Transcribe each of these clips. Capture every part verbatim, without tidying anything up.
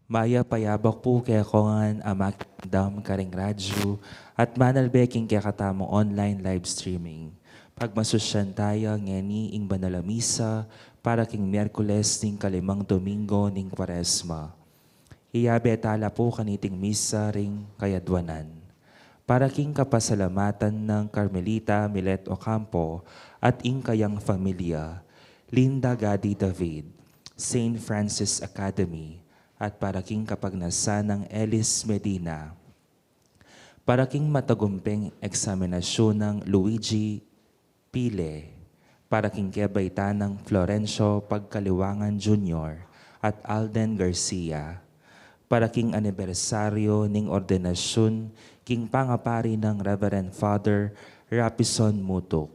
Mayap a yabak pu kekongan a makikindam karing radyu at manalbe king kekatamung online live streaming. Pagmasusyan taya ngeni ing banal a misa para king Miyerkules ning kalimang Domingo ning Kuaresma. Iyabe tala pu kaniting misa ring kayadwanan. Para king kapasalamatan nang Carmelita Milet Ocampo at ing kayang familia, Linda Gadi David, Saint Francis Academy, at para king kapagnasan nang Elis Medina. Para king matagumping eksaminasyun nang Luigi Pile, para king kebaitan nang Florencio Pagkaliwangan Junior at Alden Garcia, para king anibersaryo ning ordenasyun king pangapari nang Reverend Father Rapison Mutuk,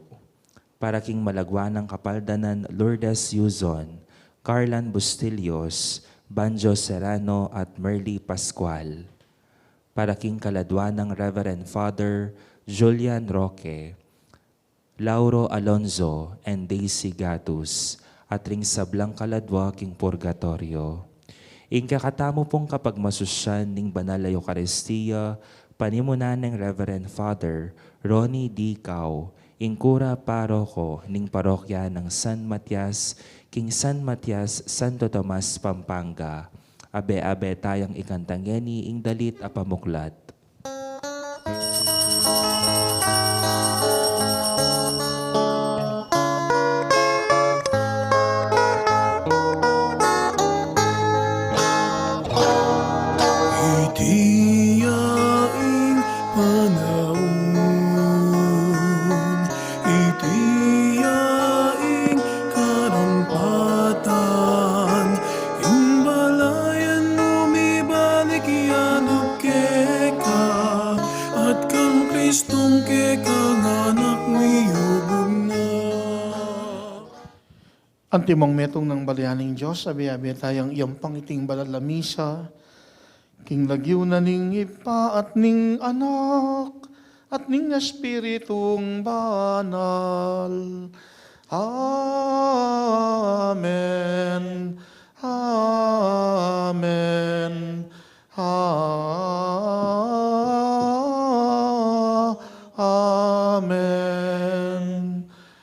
para king malagwa nang kapaldanan Lourdes Yuzon, Carlan Bustillos, Banjo Serrano at Merly Pascual, para king kaladwa nang Reverend Father Julian Roque, Lauro Alonzo, and Daisy Gatus, at ring sablang kaladwa king purgatoryo. Ing kekatamu pung kapagmasusyan ning banal a Eukaristia, panimunan neng Reverend Father Ronnie D. Cao, ing kura paroko ning parokya nang San Matias, king San Matias, Santo Tomas, Pampanga. Abe-abe tayang ikanta ngeni ing dalit a pamuklat. Iti ya ing panaun, iti ya ing karampatan, ing balayan mu mibalik yanup keka, at kang Kristong kekang Anak miyubug na. Antimong metung nang balayan ning Dios, abe-abe tayang iyampang iting banal a misa king lagyu na ning Ibpa at ning Anak at ning Espiritung Banal. Amen. Amen. A-, Amen.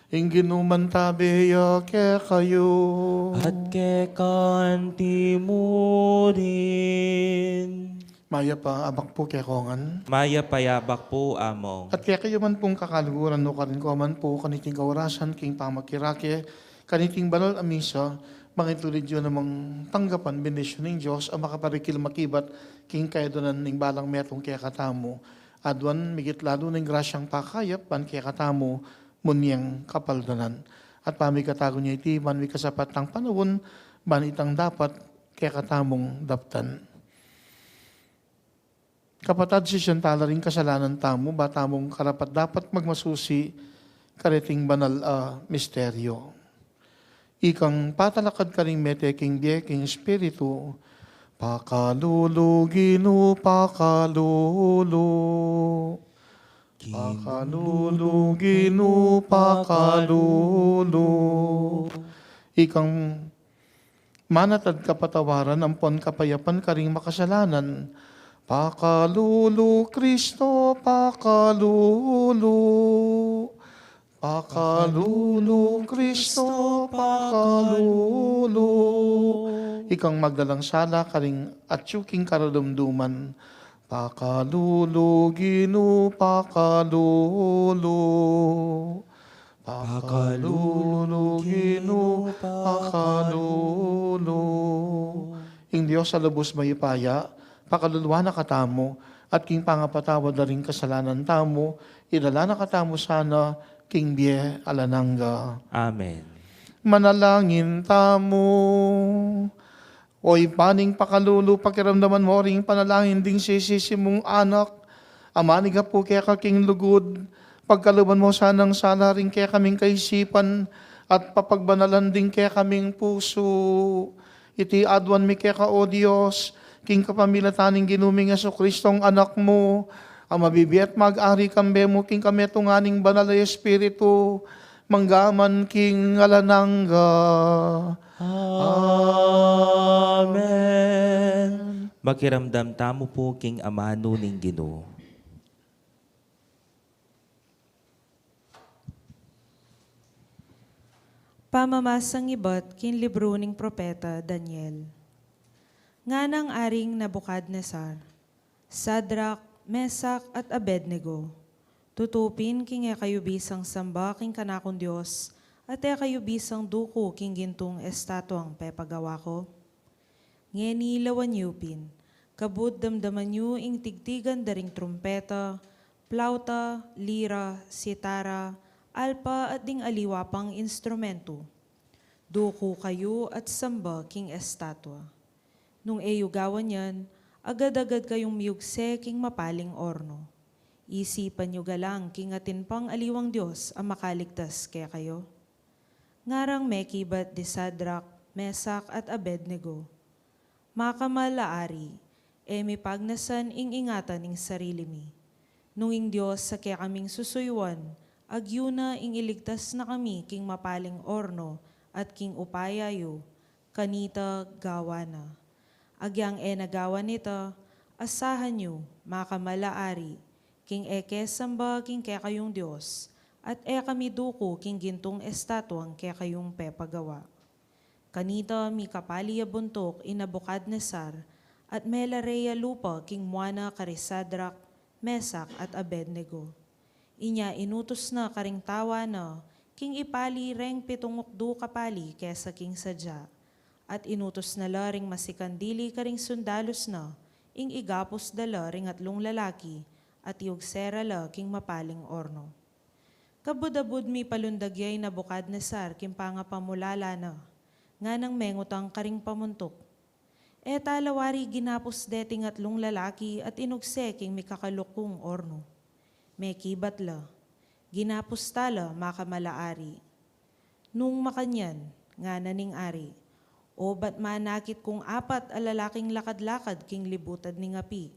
Ing Ginu mantabe ya kekayu. At keka mu rin. Mayap a abak pu kekongan. Mayap a abak pu, Among. At kekayu man pung kakaluguran, nukarin ko man pu kaniting kaurasan king pamagkirake kaniting banal a misa, mangitulid yu namang tanggapan bendisyun ning Dios a makaparikil makibat king kayadwanan ning balang metung kekatamu. Aduan migit lalu ning grasyang pakayap ban kekatamu munyeng kapaldanan. At pamikatagun ya iti, ban mikasapat tang panaun, ban itang dapat kekatamung daptan. Kapatad, sisian tala ring kasalanan tamu, ba tamung karapat-dapat magmasusi kareting banal a misteryo. Ikang patalakad karing mete king bie king Espiritu, pakalulu, Ginu, pakalulu. Pakalulu, Ginu, pakalulu. Ikang manatad kapatawaran ampon kapayapan karing makasalanan, pakalulu, Kristo, pakalulu. Pakalulu, Kristo, pakalulu. Ikang magdalang sala karing atyu king karadumduman, pakalulu, Ginu, pakalulu. Pakalulu, Ginu, pakalulu. Ing Dios a lubus mayupaya, pakaluluan na katamu, at king pangapatawad da ring kasalanan tamu, idala na katamu sana king bie alang angga. Amen. Manalangin tamu. O Ibpa ming pakalulu, pakiramdaman mu ring panalangin ding sisisimung anak a manigapu keka king lugud. Pagkaluban mu sanang sala ring kekaming kaisipan at papagbanalan ding kekaming pusu. Iti aduan mi keka, O Dios, king kapamilatan ning Ginu ming Jesucristong Anak mu, a mabibie at mag-ari kambe mu king kametungan ning Banal a Espiritu, mangga man king alang angga. Amen. Pakiramdam tamu pu king amanu ning Ginu. Pamamasang ibat king libru ning propeta Daniel. Nganang Aring Nebukadnesar, Sadrak, Mesak, at Abednego, tutu pin king e kayu bisang samba king kanakung Dios, at e kayu bisang duku king gintung estatuang pepagawa ku? Ngeni lawan yu pin, kabud damdaman yu ing tigtigan da ring trumpeta, plauta, lira, sitara, alpa, at ding aliwa pang instrumentu. Duku kayu at samba king estatua. Nung e yu gawan yan, agad-agad kayung miyugse king mapaling orno. Isipan yu galang king atin pang aliwang dios a makaligtas kekayu. Ngarang mekibat di Sadrak, Mesak, at Abednego, Makamal a ari, e mi pagnasan ing ingatan ing sarili mi. Nung ing Dios a kekaming susuyuan, agyu na ing iligtas na kami king mapaling orno at king upaya yu, kanita gawa na. Agyang e na gawa nita, asahan yu, makamal a ari, king e ke samba king kekayung Dios, at e kami duku king gintung estatuang kekayung pepagawa. Kanita mikapali ya buntuk i Nebukadnesar, at melare ya lupa king mua na kari Sadrak, Mesak, at Abednego. Inya inutus na karing tawa na king ipali reng pitung ukdu kapali kesa king sadya, at inutus na la ring masikan dili karing sundalus na ing igapus da la ring atlung lalaki at iugse ra la king mapaling orno. Kabud-abud mipalundag ya i Nebukadnesar king pangapamulala na, nganang mengutang karing pamuntuk, E tala wari ginapus deting atlung lalaki at inugse king mikakalukung orno? Mekibat la, Ginapus tala, makamal a ari. Nung makanyan, ngana ning ari, Obat manakit kung apat a lalaking lakad-lakad king libutad ning api.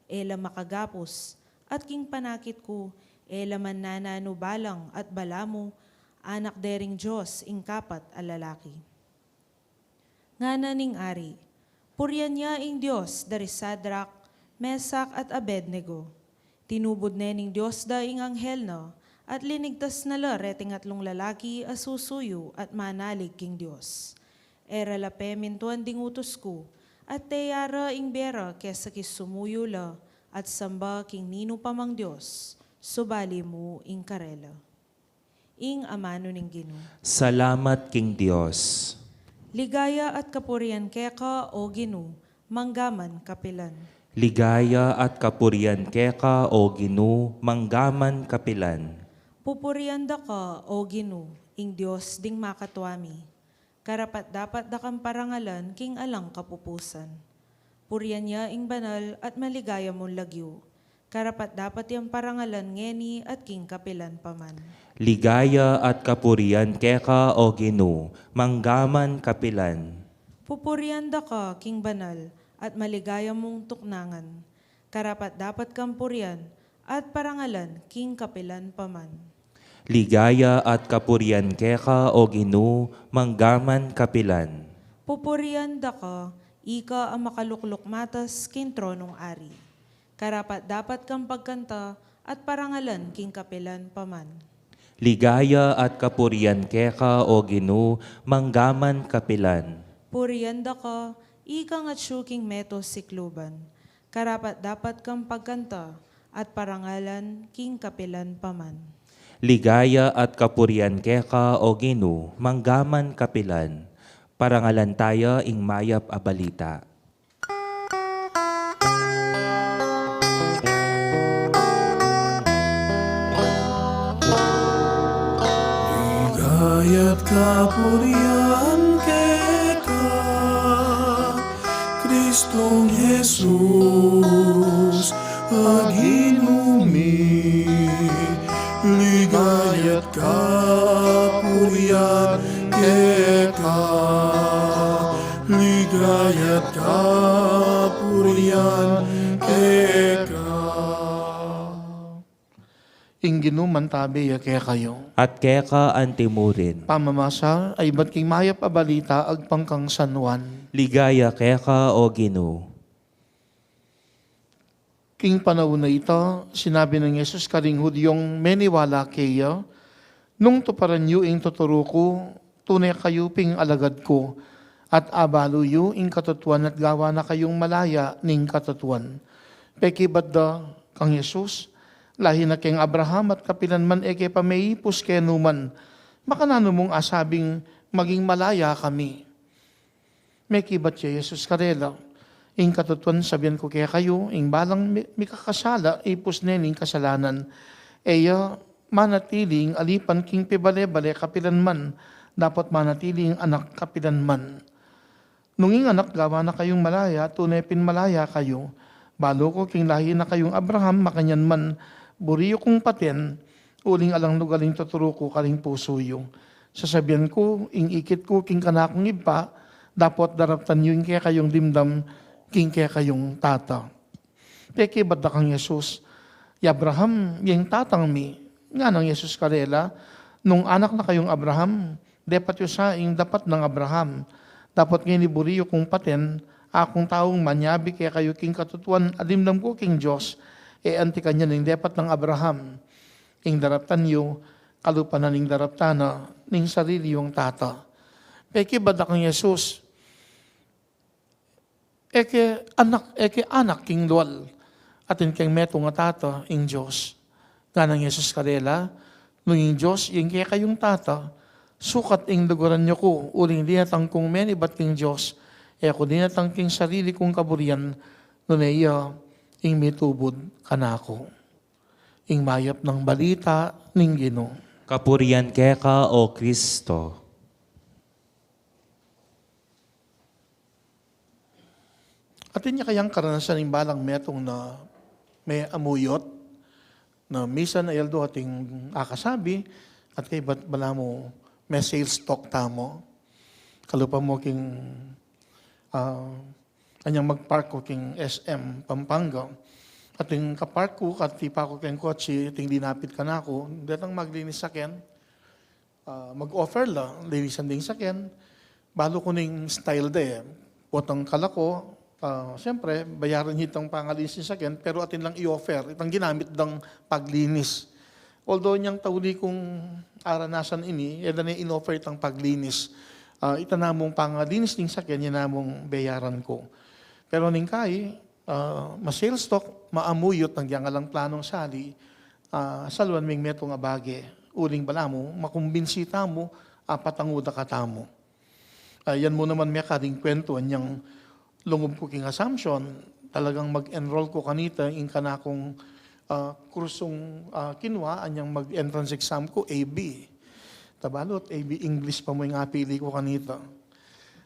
E la makagapus, at king panakit ku, e la man nananu balang at balamu, anak de ring Dios ing kapat a lalaki. Ngana ning ari, Purian ya ing Dios da ri Sadrak, Mesak, at Abednego. Tinubud ne ning Dios da ing anghel na, at linigtas na la reting atlung lalaki a susuyu at manalig king Dios. E ra la pemintuan ding utus ku, at teya ra ing bie ra kesa king sumuyu la at samba king ninu pa mang dios, subali mu ing karela. Ing amanu ning Ginu. Salamat king Dios. Ligaya at kapurian keka, O Ginu, mangga man kapilan. Ligaya at kapurian keka, O Ginu, mangga man kapilan. Pupurian da ka, O Ginu, ing Dios ding makatua mi. Karapat-dapat da kang parangalan king alang kapupusan. Purian ya ing banal at maligaya mung lagyu. Karapat-dapat yang parangalan ngeni at king kapilan pa man. Ligaya at kapurian keka, O Ginu, mangga man kapilan. Pupurian da ka king banal at maligaya mung tuknangan. Karapat-dapat kang purian at parangalan king kapilan pa man. Ligaya at kapurian keka, O Ginu, mangga man kapilan. Pupurian da ka, ika a makalukluk matas king tronung ari. Karapat-dapat kang pagkanta at parangalan king kapilan pa man. Ligaya at kapurian keka, O Ginu, mangga man kapilan. Purian da ka, ikang atyu king meto sikluban. Karapat-dapat kang pagkanta at parangalan king kapilan pa man. Ligaya at kapurian keka, O Ginu, mangga man kapilan. Parangalan taya ing mayap a balita. Ligaya't kapurian keka, Kristong Jesus, a Ginu mi. Ligaya't kapurian keka, ligaya't kapurian keka. Ing Ginu mantabe ya kekayu. At keka antimurin. Pamamasa a ibat king mayap a balita agpang kang San Juan. Ligaya keka, O Ginu. King panaun a ita, sinabi nang Jesus karing Hudiong meniwala keya, "Nung tuparan yu ing tuturu ku, tune kayu pin alagad ku, at abalu yu ing katutuan at gawa na kayung malaya ning katutuan." Pekibat da kang Jesus, "Lahi na keng Abraham at kapilan man e ke pa meipus kenu man, makananu mung asabing maging malaya kami?" Mekibat ya Jesus karela, "Ing katutuan sabian ku kekayu, ing balang mi-, mikakasala ipus ne ning kasalanan. E ya manatili ing alipan king pibale-bale kapilan man, dapot manatili ing anak kapilan man. Nung ing anak gawa na kayung malaya, tune pin malaya kayu. Balu ku king lahi na kayung Abraham, makanyan man, buri yu kung paten, uling alang lugal ing tuturu ku karing pusu yu. Sasabian ku ing ikit ku king kanakung Ibpa, dapot daraptan yu ing kekayung dimdam king kekayung tata." Pekibat da kang Jesus, "I Abraham ya ing tatang mi." Nganang Jesus karela, "Nung anak na kayung Abraham, depat yu sa ing dapat nang Abraham. Dapot ngeni buri yu kung paten, akung taung manyabi kekayu king katutuan a dimdam ku king Dios, e anti kanyan ing depat nang Abraham, ing daraptan yu, kalupa na ning daraptan na ning sarili yung tata." Pekibat da kang Jesus, "E ke anak, e ke anak king lual, atin keng metung a tata ing Dios." Nganang Jesus karela, "Nung ing Dios ing kekayung tata, sukat ing luguran yu ku, uling dinatang kung menibat king Dios, e ku dinatang king sarili kung kaburian, nune iya ing mitubud kanaku." Ing mayap nang balita ning Ginu. Kapurian keka, O Kristo. Atin ya kayang karanasan ing balang metung na meamuyut, na misan a aldo ating akasabi, at kaybat balamu me-sales talk tamu. Kalupa mu king, ah, anyang mag-park ku king S M Pampanga. Ating ka-park ku, katipa ku keng kotse, ating linapit kanaku, "Detang maglinis saken?" Ah, mag-offer la, linisan ding saken. Balu ku ning style da e. Potang kalaku, ah, siyempre, bayaran ya itang pangalinis ning saken, pero atin lang i-offer itang ginamit dang paglinis. Although inyang tauli kung aranasan ini, e da ne in-offer itang paglinis. Ah, ita namung pangalinis ning saken, iya namung bayaran ku. Pero ning kai, ah, ma-sales talk, maamuyut, agyang alang planung sali, ah, saluan ming metung a bage, uling balamu makumbinsi tamu, ah, patangu da katamu. Ah, yan mu naman mekad ing kwentu, anyang lungub ku king Assumption, talagang mag-enroll ku kanita, ing kanakung, ah, kursung, ah, kinua, anyang mag-entrance exam ku, A B. Tabalut, A B English pa mu ing apili ku kanita.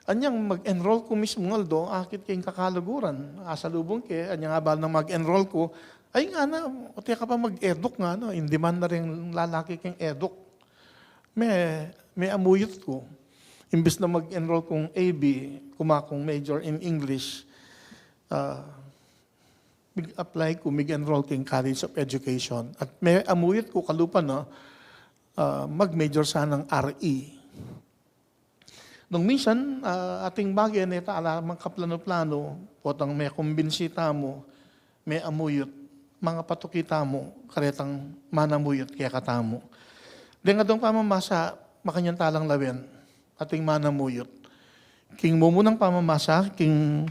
Anyang mag-enroll ku mismung aldo, akit ke ing kakaluguran. Asalubung ke, anyang abal nang mag-enroll ku, "Ay," ngana, "o teka pa mag-eduk," ngana, in demand na ring lalaki keng eduk. Me, meamuyut ku. Imbis na mag-enroll kung A B, kuma kung major in English, ah, mig-apply ku, mig-enroll king College of Education. At meamuyut ku kalupa na, ah, mag-major sanang R E. Nung minsan, ah, ating bage neta ala mang kaplanu-planu, potang mekumbinsi tamu, meamuyut, mangapatuki tamu karetang manamuyut kekatamu. Deng adwang pamamasa, makanyan talang lawen, ating manamuyut. King mumunang pamamasa, king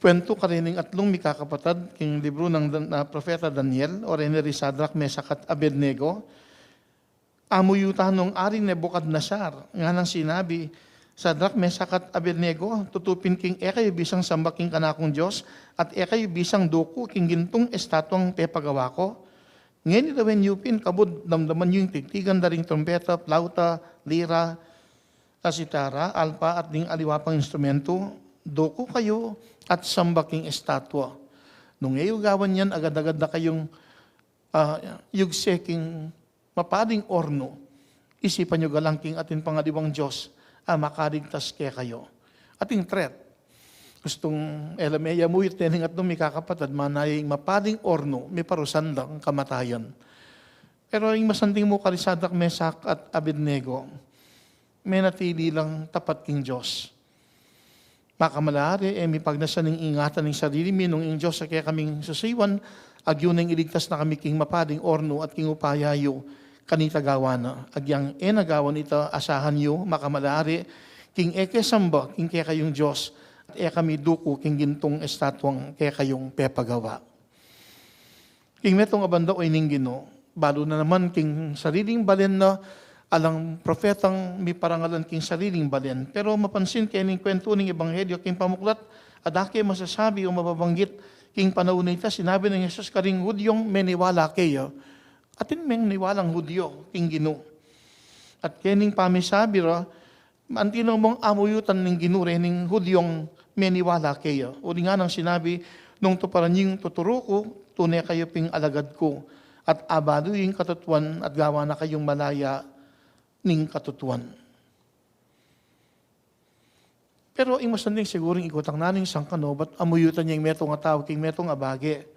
kwentu karening atlung mikakapatad, king libru nang Dan-, ah, Propeta Daniel, o reni ri Sadrak, Mesak at Abednego, amuyutan nong Aring Nebukadnesar, nganang sinabi, "Sadrak, Mesak at Abednego, tutu pin king e kayu bisang samba king kanakung Dios, at e kayu bisang duku king gintung estatuang pepagawa ku? Ngeni lawen yu pin kabud, damdaman yu ing tigtigan da ring trumpeta, plauta, lira, asitara, alpa, at ding aliwa pang instrumentu, duku kayu at samba king estatua. Nung e yu gawan yan, agad-agad da kayung, ah, yugse king mapading ornu, isipan yu galang king atin pang aliwang dios a makaligtas kekayu." Ating threat. Gustung e la me amuyut dening atlung mikakapatad, manaya ing mapading ornu, miparusan lang kamatayan. Pero ing masanting mu kari Sadrak, Mesak at Abednego, menatili lang tapat king Dios. Makamalari, e mi pagnasan ing ingatan ning sarili mi nung ing Dios a kekaming susiwan, agyu neng iligtas na kami king mapading ornu at king upaya yu, kanita gawa na. Agyang e na gawan ita asahan yu, makamalari, king e ke samba king kekayung Dios, at e kami duku king gintung estatuang kekayung pepagawa. King metung a banda, o ining Ginu, balu na naman king sariling balen na, alang propetang miparangalan king sariling balen. Pero mapansin kening kuentu ning ebanghelyo king pamuklat, ada ke masasabi o mababanggit king panaun na ita, sinabi nang Jesus karing Hudyong meniwala keya. Atin meng niwalang Hudyo king Ginu. At kening pamisabi ra, antimo mung amuyutan ning Ginu rening Hudyong meniwala keya. Uli nganang sinabi, nung tuparan yu ing tuturu ku, tune kayu ping alagad ku, at abalu yu ing katutuan, at gawa na kayung malaya ning katutuan. Pero ing masanding sigurung ikutang na ning sangkan, obat amuyutan ya ing metung a tau king metung a bage.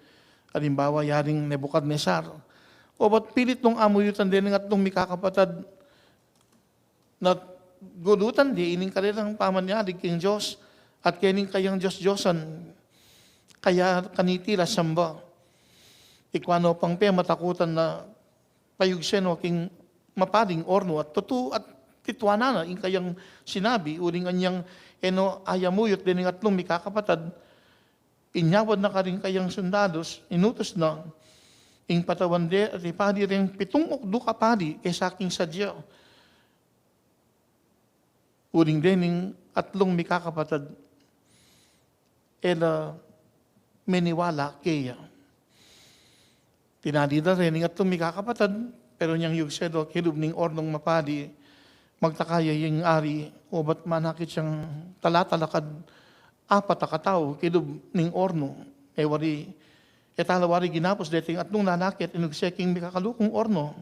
Alimbawa, yaring Nebuchadnezzar. Obat pilit nung amuyutan deng atlung mikakapatad, na gulutan de ining karelang pamanyalig king Dios at kening kayang dios-diosan, kaya kaniti la samba. Ikwa no pang pematakutan na payugse no king mapading ornu at tutu at tituanan na ing kayang sinabi, uling anyang e no ayamuyut dening atlung mikakapatad, inyawad na karing kayang sundalus, inutus na ing patawan de at ipadi reng pitung okduk a padi kesa king sadya. Uling dening atlung mikakapatad, e la meniwala keya. Tinadi da rening atlung mikakapatad, pero nyang yugse do kilub ning ornung mapadi, magtaka ya ing ari, obat manakit yang talatalakad apat a katau kilub ning ornu. E wari, e tala wari ginapus deting atlung lalaki at inugse king mikakalukung ornu.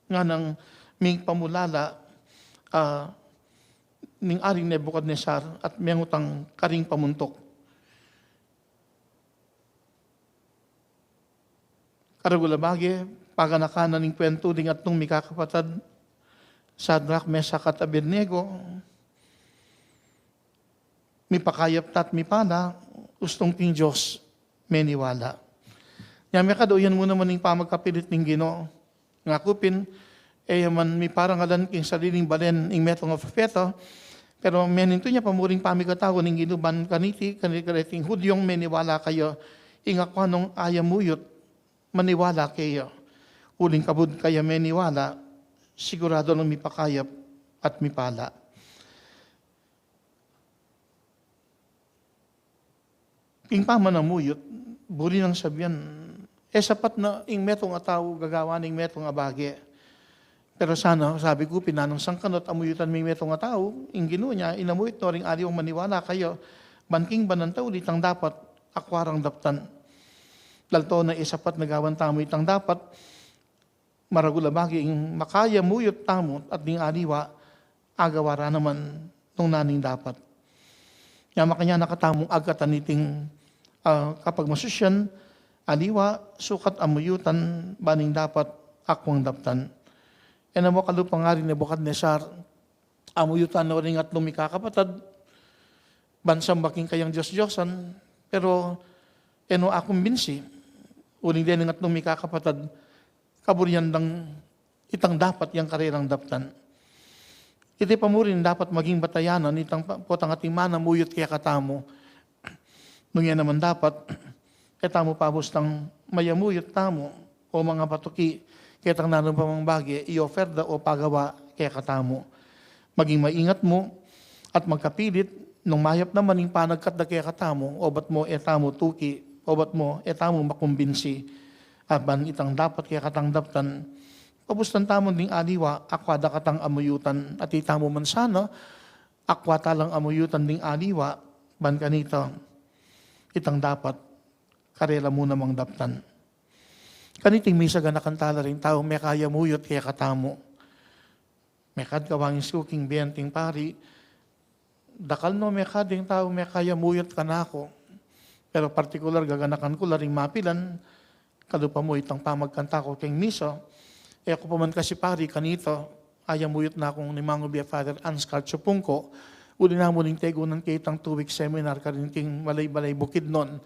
Nganang mipamulala, ah, ning Aring Nebuchadnezzar at mengutang karing pamuntuk. Karagul a bage, paganakan na ning kuentu ding atlung mikakapatad, Sadrak, Mesak, at Abednego, mipakayap ta at mipala, ustung king Dios meniwala. Nya mekad o yan mu naman ing pamagkapilit ning Ginu. Ngaku pin, e ya man miparangalan king sariling balen ing metung a propeta, pero menintu nya pa mu ring pamikatawa ning Ginu ban kaniti, kaniti kareting Hudyung meniwala kaya, ing akwa nong ayamuyut maniwala kaya. Uling kabud kaya meniwala, sigurado nang mipakayap at mipala. King pamanamuyut, buri nang sabian, e sapat na ing metung a tau gagawan ning metung a bage. Pero sana, sabi ku pin, nanung sangkanut amuyutan mi ing metung a tau, ing Ginu nya, inamuyut no ring aliwang maniwala kaya, ban king banan tau, itang dapat akwa rang daptan. Lalto na e sapat na gawan tamu itang dapat, maragul a bage ing makayamuyut tamu at ding aliwa, agawa ra naman nung naning dapat. Nya makanyan na katamung agkatan iting, ah, kapagmasusyan, aliwa, sukat amuyutan, ban ing dapat akwang daptan. E na mu kalupa ngari Nebuchadnezzar, amuyutan no ring atlung mikakapatad, ban samba king kayang dios-diosan, pero e no akumbinsi, uling dening atlung mikakapatad, kaburian dang itang dapat yang karelang daptan. Iti pa mu rin dapat maging batayan nitang pa-, potang ating manamuyut kekatamu. Nung yan naman dapat, e tamu pabustang mayamuyut tamu o mangapatuki ketang nanu pa mang bage, i-offer da o pagawa kekatamu. Maging maingat mu at magkapilit, nung mayap naman ing panagkat da kekatamu, obat mu e tamu tuki, obat mu e tamu makumbinsi, a ban itang dapat kekatang daptan, pabustan tamu ding aliwa, akwa da katang amuyutan, at itamu man sana, akwa talang amuyutan ding aliwa, ban kanita, itang dapat, karela mu namang daptan. Kaniting misa ganakan tala ring tau mekayamuyut kekatamu. Mekad kawangis ku king bie nting pari, dakal no mekad ding tau mekayamuyut kanaku. Pero partikular gaganakan ku la ring mapilan, kalupa mu itang pamagkanta ku king misa, e ku pa man kasi pari kanita, ayamuyut na kung nimangu bie Father Ansgar Chupungko, Uli na mu ning tegunan ke itang two-week seminar karin king Malaybalay, Bukidnon.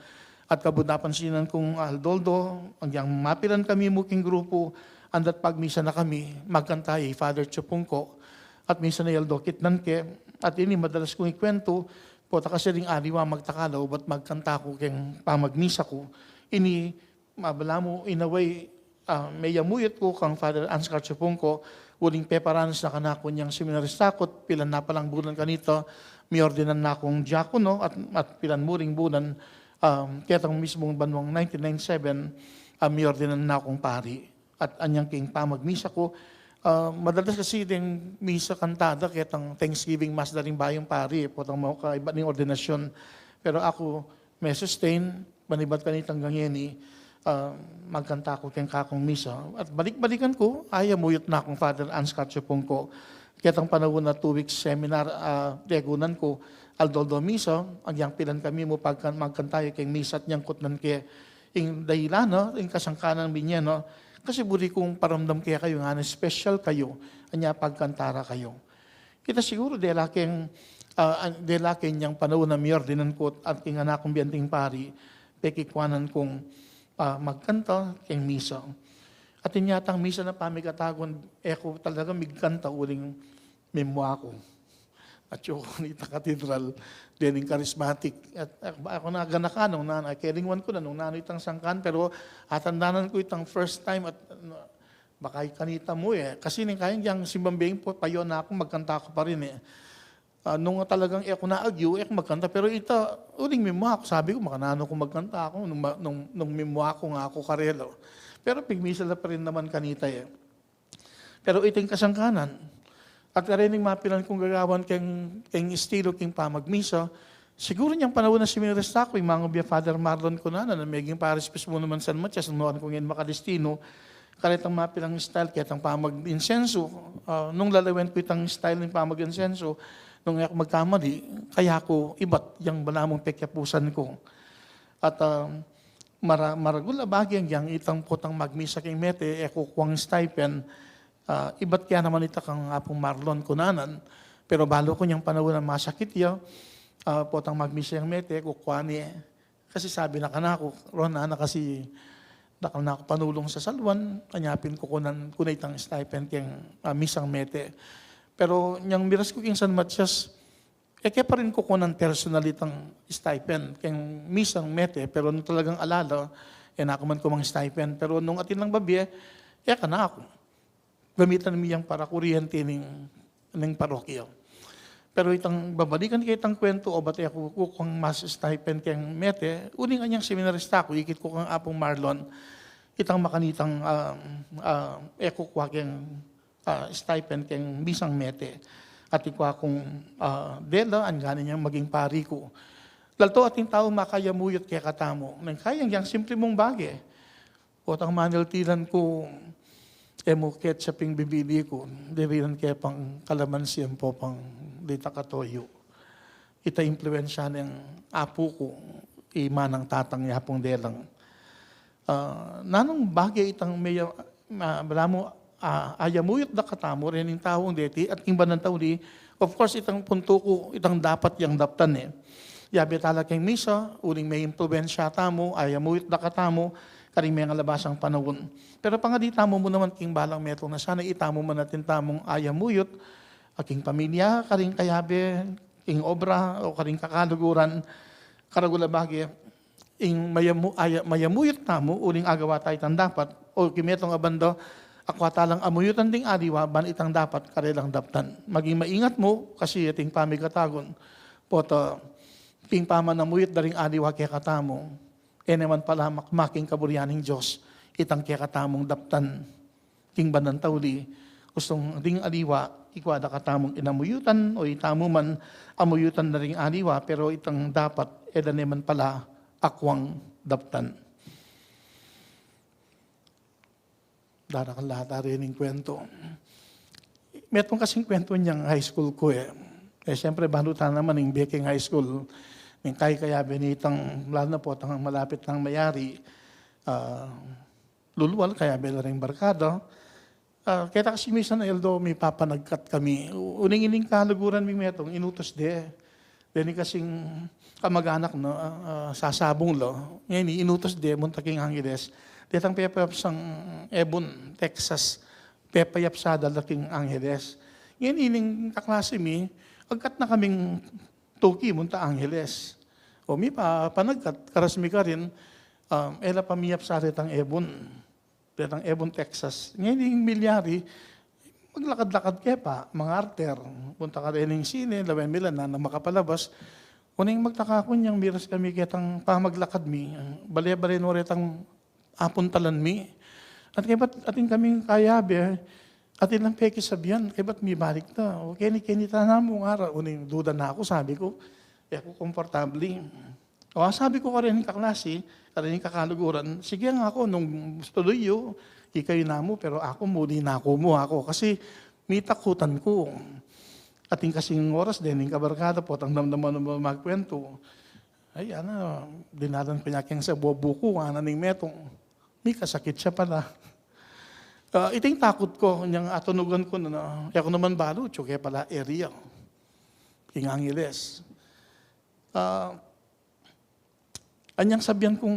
At kabud napansinan kung aldo-aldo, agyang mapilan kami mu king grupu, andat pagmisa na kami, magkanta i Father Chupungko. At minsan ay aldo kitnan ke, at ini madalas kung ikwentu, pota kasi ring aliwa magtakalaw, bat magkanta ku keng pamagmisa ku. Ini, mabala mu, in a way, ah, meyamuyut ku kang Father Ansgar Chupungko, uling peparanus na kanaku inyang seminarista ku, at pilan na palang bulan kanita, miordinan na kung diakono, at, at pilan mu ring bulan, um, ketang mismung banuang nineteen ninety-seven, ah, miordinan na kung pari. At anyang king pamagmisa ku, ah, madalas kasi deng misa kantada, ketang Thanksgiving Mass da ring bayung pari, potang mau kaibat ning ordinasyon. Pero aku, me-sustain, manibat kanitang gangeni, ah, magkanta ku keng kakung misa. At balik-balikan ku, ayamuyut na kung Father Ansgar Chupungko. Ketang panaun a two weeks seminar, ah, tegunan ku, aldo-aldo misa, agyang pilan kami mu pagkan-, magkanta ya keng misa at nyangkutnan ke, ing dahilan, no, ing kasangkanan binye, no, kasi buri kung paramdam ke kayu, ngana special kayu, anya pagkanta ra kayu. Ita siguru dela keng, ah, an-, dela keng inyang panaun a miordinan ku at king anak kung bianting pari, pekikwanan kung, ah, magkanta keng misa. At inyatang misa na pamikatagun, e ku talaga migkanta uling mimua ku. At yu ku nita katedral, dening charismatic. At, ah, aku na ganakan nung nanu, kelingwan ku na nung nanu itang sangkan, pero atandanan ku itang first time at, ah, baka kanita mu e. Kasi ning kayang yang simbang beng po, payo na aku, magkanta ku pa rin e. Ah, nung talagang e ku na agyu, e ku magkanta. Pero ita, uling mimua ku, sabi ku, makananu ku magkanta aku, nung ma-, nung, nung mimua ku nga aku karela. Pero pigmisa la pa rin naman kanita e. Pero ita ing kasangkanan. At karening mapilan kung gagawan keng, keng estilo keng pamagmisa, siguru inyang panaun a seminarista ku, ing mangubie Father Marlon Cunanan, na meging parish priest mu naman San Matias, nuan ku ngeni makadestinu, karetang mapilang style, ketang pamag-insenso, ah, nung lalawen ku itang style ning pamag-insenso, nung e ku magkamali, kaya ku ibat yang balamu pekyapusan ku. At, ah, mara-, maragul a bage yang itang potang magmisa keng mete, e kukuang stipend, ah, ibat kaya naman ita kang Apung Marlon Cunanan, pero balu ku inyang panaun a masakit ya, ah, potang magmisa yang mete, kukua ne, kasi sabi na kanaku, Ron, ana kasi, dakal na ku panulung sa saluan, anya pin kukunan ku na itang stipend keng, ah, misang mete. Pero inyang miras ku keng San Matias, e ke pa rin kukunan personal itang stipend keng misang mete, pero nung talagang alala, e na ku man kumang stipend. Pero nung atin lang babie, e kanaku. Gamitan mi yang para kuryente ning, ning parokya. Pero itang babalikan ke itang kwentu, obat e ku kukuang mas stipend keng mete, uling anyang seminarista ku, ikit ku kang Apung Marlon, itang makanitang, ah, ah, e kukua keng, ah, stipend keng misang mete. At ikua kung, ah, dela, anggani inyang maging pari ku. Lalto ating tau makayamuyut kekatamu. Neng kayang yang simple mung bage. Potang maniltilan ku, e mu ketchup ing bibili ku, dirinan ke pang kalamansi ampo pang dita katoyu. Ita impluensya neng apu ku, i manang tatang ya pung delang. Ah, nanung bage itang meya, ah, balamu, ah, ayamuyut da katamu, rening taung deti, at king banal a tauli, of course, itang puntu ku, itang dapat yang daptan e. Yabe tala keng misa, uling me-impluensya tamu, ayamuyut da katamu, karing mengalabasang panaun. Pero pangadi tamu mu naman king balang metung na sana itamu man atin tamung ayamuyut, a king pamilya, karing kayabe, king obra, o karing kakaluguran, karagul a bage, ing mayamu-, aya-, mayamuyut tamu, uling agawa ta itang dapat, o king metung a banda, akua talang amuyutan ding aliwa, ban itang dapat, karelang daptan. Maging maingat mu, kasi ating pamikatagun, pota, king pamanamuyut da ring aliwa kekatamu, e ne man pala makma king kaburian ning Dios, itang kekatamung daptan. King banal a tauli, ustung ding aliwa, ikua da katamung inamuyutan, o itamu man, amuyutan da ring aliwa, pero itang dapat, e da ne man pala akuang daptan. Darakal la ta rening kwentu. Metung kasing kwentu inyang high school ku e. E, siyempre, balu ta naman ing bie keng high school. Ning kay kayabe nitang, lalu na potang malapit nang mayari, ah, lulual, kayabe la ring barkada. Ah, keta kasi misan, although mipapanagkat kami, u-, uling ining kaluguran mi metung, inutus de. Deni kasing kamaganak na, ah, ah, sasabung lo. Ngeni, inutus de, munta king Angeles. Detang pepayapsang Ebon, Texas, pepayapsa da la king Angeles. Ngeni, ining kaklase mi, agkat na kaming tuki, munta Angeles. O mipapanagkat, karas mi karin, um, e la pamiyapsa detang Ebon. Detang Ebon, Texas. Ngeni ing milyari, maglakad-lakad ke pa, mangarter. Punta ka rin ing sine, lawen mi la na, na makapalabas. Uling magtaka ku, inyang miras kami ketang pamaglakad mi, bale-bale no retang apuntalan mi. At kaybat atin kaming kayabe, atin lang pekisabyan, kaybat mibalik ta. O keni, keni ta namu ngara, uling duda na ku, sabi ku, e ku komportable. O, sabi ku karing kaklase, karing kakaluguran, sige nga ku, nung tuloy yu, ikayu namu, pero aku, muli na ku mu aku, kasi mitakutan ku. Atin kasing oras, dening kabarkada, potang damdaman na magkwentu. Ay, ana, dinalan pa ya keng sa bubu ku, ana ning metung. Mikasakit ya pala. Ah, iting takut ku, inyang atunugan ku na, na, e ku naman balu, tsuke pala area. King Angeles. Ah, anyang sabyan kung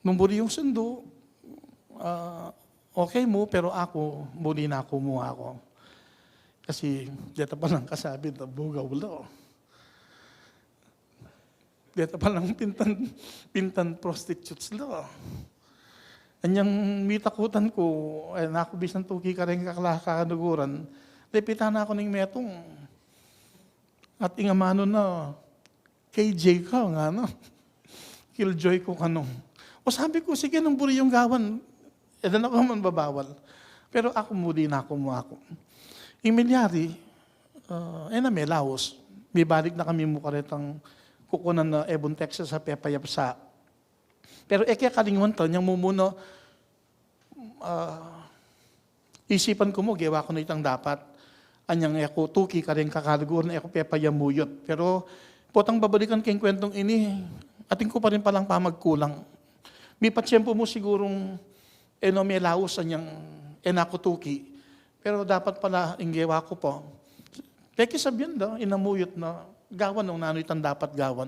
nung buri yung sundo, ah, okay mu, pero aku, muli na ku mu aku. Kasi, deta palang kasabi, bugaw lo. Deta palang pintan, pintan prostitutes lo. Anyang mitakutan ku, e na ku bisan tuki kareng kakla-, kakaluguran, lepitan na ku ning metung. At ing amanu na, K J ka, ngana. Killjoy ku kanu. O, sabi ku, sige, nung buri yung gawan, e da na ku man babawal. Pero aku, muli na ku mu aku. Ing milyari, ah, e na melaus. Mibalik na kami mu karetang kukunan na Ebon, Texas, a pepayapsa. Pero e ke kalingwan ta, inyang mumuna, ah, isipan ku mu, gewa ku na itang dapat. Anyang e ku tuki kareng kakaluguran, e ku pepayamuyut. Pero potang babalikan keng kwentung ini, atin ku pa rin palang pamagkulang. Mipatiempu mu sigurung e no melaus anyang e na ku tuki. Pero dapat pala ing gewa ku pa, pekisabyan da, inamuyut na, gawan nung nanu itang dapat gawan.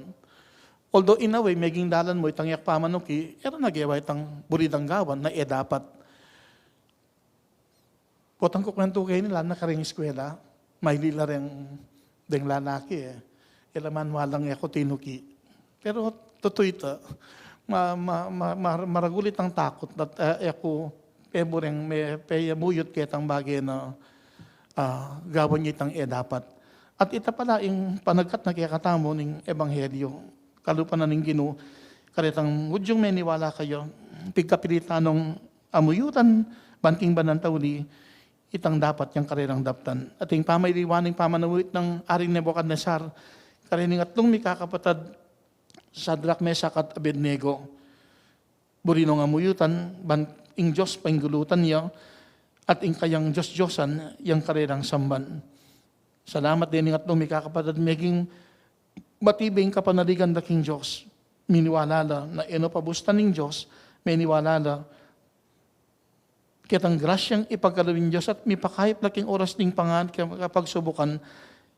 Although in a way, meging dalan mu itang e ku pamanuki, e ra na gewa itang buri dang gawan na e dapat. Potang kukwentu ke ini, lana kareng eskwela, maili la reng, deng lalaki, e. E la man walang e ku tinuki. Pero tutu ita, ma-, ma-, ma-, ma-, maragul itang takut, dat, e, e ku, e mu reng me-, peyamuyut ketang bage na, ah, gawan ya itang e dapat. At ita pala ing panagkat na kekatamu ning ebanghelyo. Kalupa na ning Ginu, karetang Hudyung meniwala kaya, pigkapilitan nong amuyutan, ban king banal a tauli, itang dapat yang karelang daptan. At ing pamailiwan ning pamanamuhit nang Aring Nebuchadnezzar, karening atlung mikakapatad, Sadrak, Mesak, at Abednego, buri nong amuyutan, ban ing Dios painggulutan ya, at ing kayang Dios-Diosan, yang karelang samban. Salamat dening atlung mikakapatad, meging matibe ing kapanaligan da king Dios. Miniwala la, na e no pabustan ning Dios, meniwala la, ketang grasyang ipagkalub ning Dios at mipakayap la king oras ning pangan-, kapagsubukan,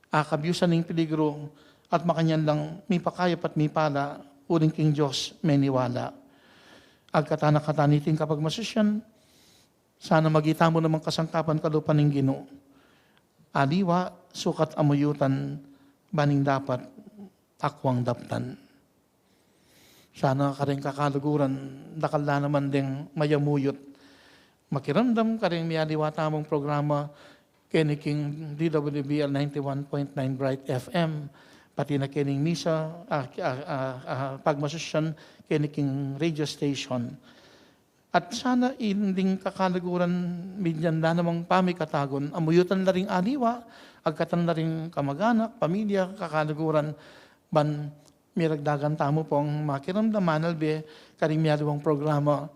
akabyusan ning peligro, at makanyan lang mipakayap at mipala, uling king Dios meniwala. Agkatan na katamu iting kapagmasusyan, sana maging tamu namang kasangkapan kalupa ning Ginu. Aliwa, sukat amuyutan, ban ing dapat akwang daptan. Sana kareng kakaluguran, dakal la naman deng mayamuyut. Makiramdam kareng mialiwa tamung programa, keni king D W B L ninety-one point nine Bright F M, pati na kening misa, ah, ah, ah, ah, pagmasusyan, keni king radio station. At sana ing ding kakaluguran, minyan da namang pamikatagun, amuyutan la ring aliwa, agkatan la ring kamaganak, pamilya, kakaluguran, ban miragdagan tamu pung makiramdam, manalbe, karing mialiwang programa,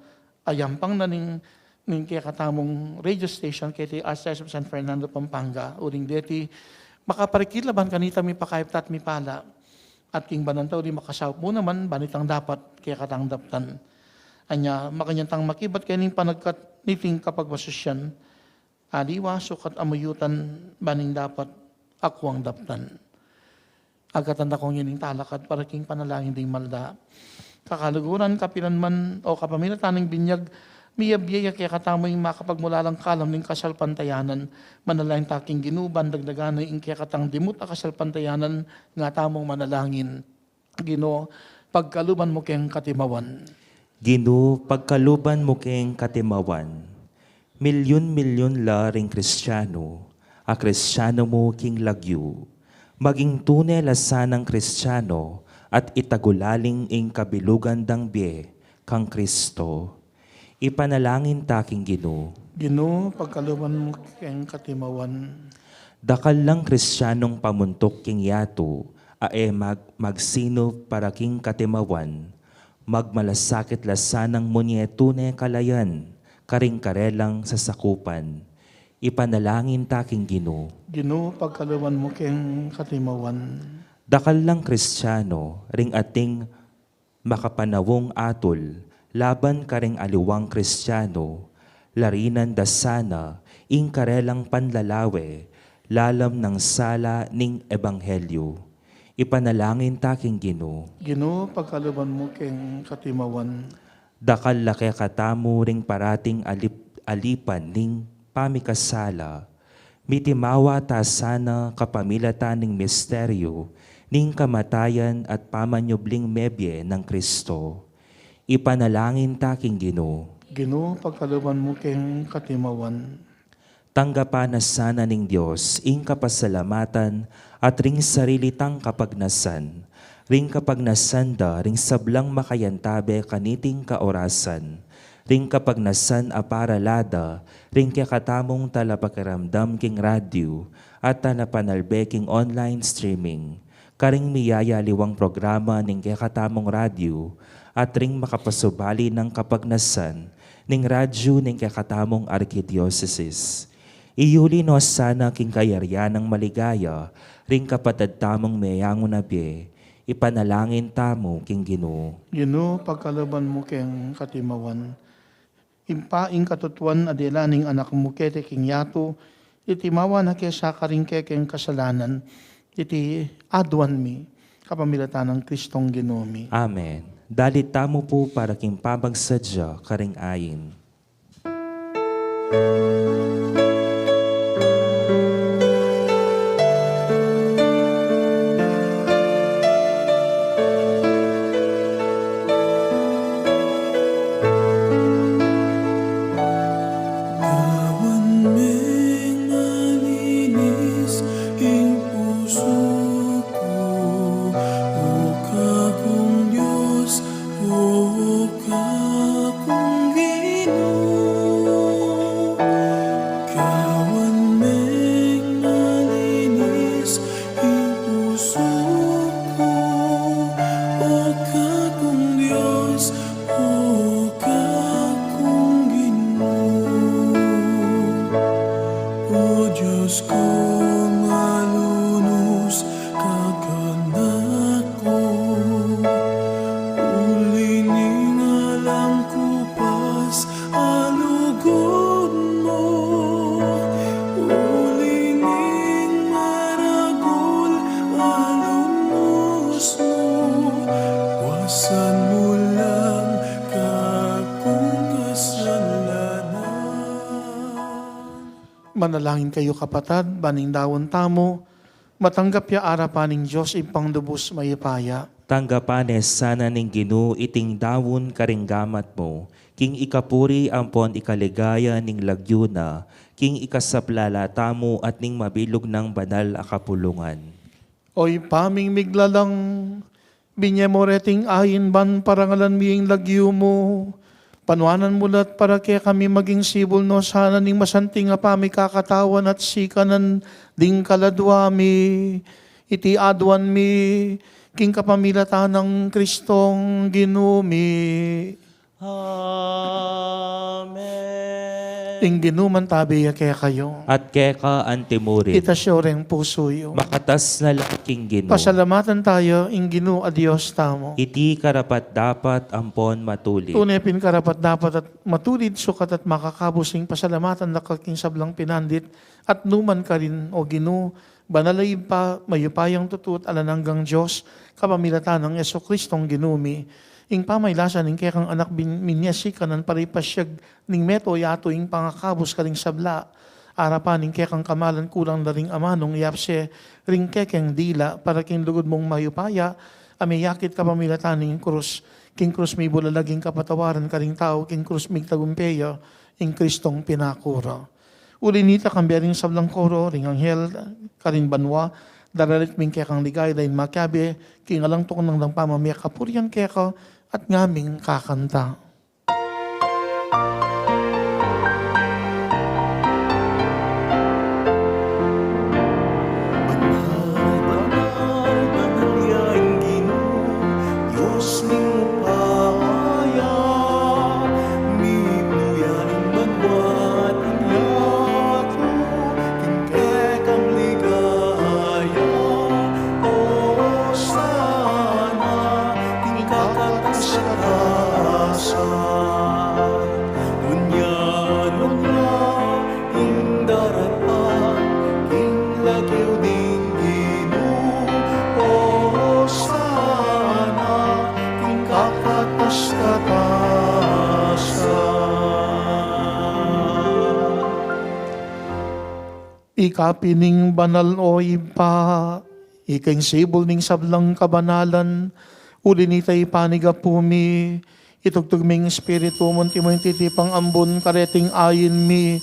a yampang na ning, ning kekatamung radio station, keti Archdiocese of San Fernando, Pampanga, uling deti, makaparikil la ban kanita mipakayap ta at mipala, at king banal a tauli makasaup mu naman, ban itang dapat kekatang daptan. Anya, makanyan tang makibat kening panagkat niting kapagmasusyan, aliwa sukat amuyutan, ban ing dapat akuang daptan. Agkatan da kong ining talakad para king panalangin ding malda. Kakaluguran, kapilan man o kapamilatan ning binyag, miyabie ya kekatamu ing makapagmulalang kalam ning kasalpantayanan. Manalangin ta king Ginu, ban dagdagan na ing kekatang dimut a kasalpantayanan, nga tamung manalangin. Ginu, pagkaluban mu keng katimawan. Ginu, pagkaluban mu keng katimawan. Milyun-milyun la ring Kristiano a Kristiano mu king lagyu. Maging tune la sanang Kristiano at itagulaling ing kabilugan dang bie kang Kristo. Ipanalangin ta king Ginu. Ginu, pagkaluban mu keng katimawan. Dakal lang Kristianong pamuntuk king yatu a e mag-, magsinup para king katimawan, magmalasakit la sanang munye tune kalayan karing karelang sasakupan. Ipanalangin ta king Ginu. Ginu, pagkaluban mu keng katimawan. Dakal lang Kristiano ring ating makapanaung atul laban karing aliwang Kristiano, larinan da sana ing karelang panlalawe lalam nang sala ning ebanghelyu. Ipanalangin ta king Ginu. Ginu, pagkaluban mu keng katimawan. Dakal la kekatamu ring parating alip-, alipan ning pamikasala, mitimawa ta sana kapamilatan ning misteryu ning kamatayan at pamanyubling mebie nang Kristo. Ipanalangin ta king Ginu. Ginu, pagkaluban mu keng katimawan. Tanggapan na sana ning Dios ing kapasalamatan at ring sarili tang kapagnasan, ring kapagnasan da ring sablang makayantabe kaniting kaorasan, ring kapagnasan a parala da ring kekatamung talapakiramdam king radyu at talapanalbe king online streaming, karing miyayaliwang programa ning kekatamung radyu, at ring makapasubali nang kapagnasan ning radyu ning kekatamung arkidiosesis. Iyuli no sana king kayarian nang maligaya ring kapatad tamung meyangu na bie. Ipanalangin tamu king Ginu. Ginu, pagkaluban mu keng katimawan. Ing pa, ing katutuan a dela ning Anak mu keti king yatu, itimawa na ke sa karing kekeng kasalanan, iti aduan mi kapamilatan nang Kristong Ginu mi. Amen. Dalit tamu pu para king pamagsadya karing ain. Gawan meng malinis ing pusu ku, O kakung Dios, O kakung Ginu. Gawan meng malinis ing pusu ku, O kakung Dios, O kakung Ginu. O Dios kung malunus, kakanak ku, uli ning alang kupas a lugud mu, uli ning maragul a lunus mu, wasan mu lang kakung kasalanan. Manalangin kayu, kapatad, ban ing daun tamu matanggap ya arapan ning Dios Ibpang lubus mayupaya. Tanggapan ne sana ning Ginu iting daun karing gamat mu, king ikapuri ampon ikaligaya ning lagyu na, king ikasaplala tamu at ning mabilug nang banal a kapulungan. O Ibpa ming miglalang, binye mu reting ain ban parangalan mi ing lagyu mu. Panuanan mu la't para kekami maging sibul no sana ning masanting a pamikakatawan at sikanan ding kaladua mi. Iti aduan mi king kapamilatan nang Kristong Ginu mi. Amen. Ing Ginu mantabi ya kekayu. At keka antimurin. Itas yu reng pusu yu. Makatas na la king Ginu. Pasalamatan tayu ing Ginu a Dios tamu. Iti karapat-dapat ampon matulid. Tune pin karapat-dapat at matulid, sukat at makakabus ing pasalamatan da ka king sablang pinandit at numan karin, O Ginu, banal a Ibpa, mayupayang tutu at alang anggang Dios, kapamilatan nang Jesucristong Ginu mi. Ing pamailasan ning kekang Anak bin-, minyasi kanan para ipasiag ning meto yatu ing pangakabus karing sabla. Arapan ning kekang kamalan kulang da ring amanung yapse ring kekeng dila para king lugud mung mayupaya a miyakit kapamilatan ning krus. King krus mibulalag ing kapatawaran karing tau, king krus migtagumpe ya ing Cristong pinakura. Uli nita, kambe ring sablang koro ring anghel karin banua, daralit mi ing kekang ligaya ding makiabe king alang tuknang dang pamamie kapurian keka at ngaming kakanta. Banal, banal, banal ya ing Ginu, Dios ning upaya, mibie ya ing banua at ing yatu king kekang ligaya. Osana king kakatas-katasan. Dunya, dunya ing daraptan king lagyu ning Ginu. Osana king kakatas-katasan. Ika pin ing banal, O Ibpa, ika ing sibul ning sablang kabanalan. Uli nita, ipanyawad mi, itugtug mi ing Espiritu mu, antimo ing titipang ambun kareting ain mi,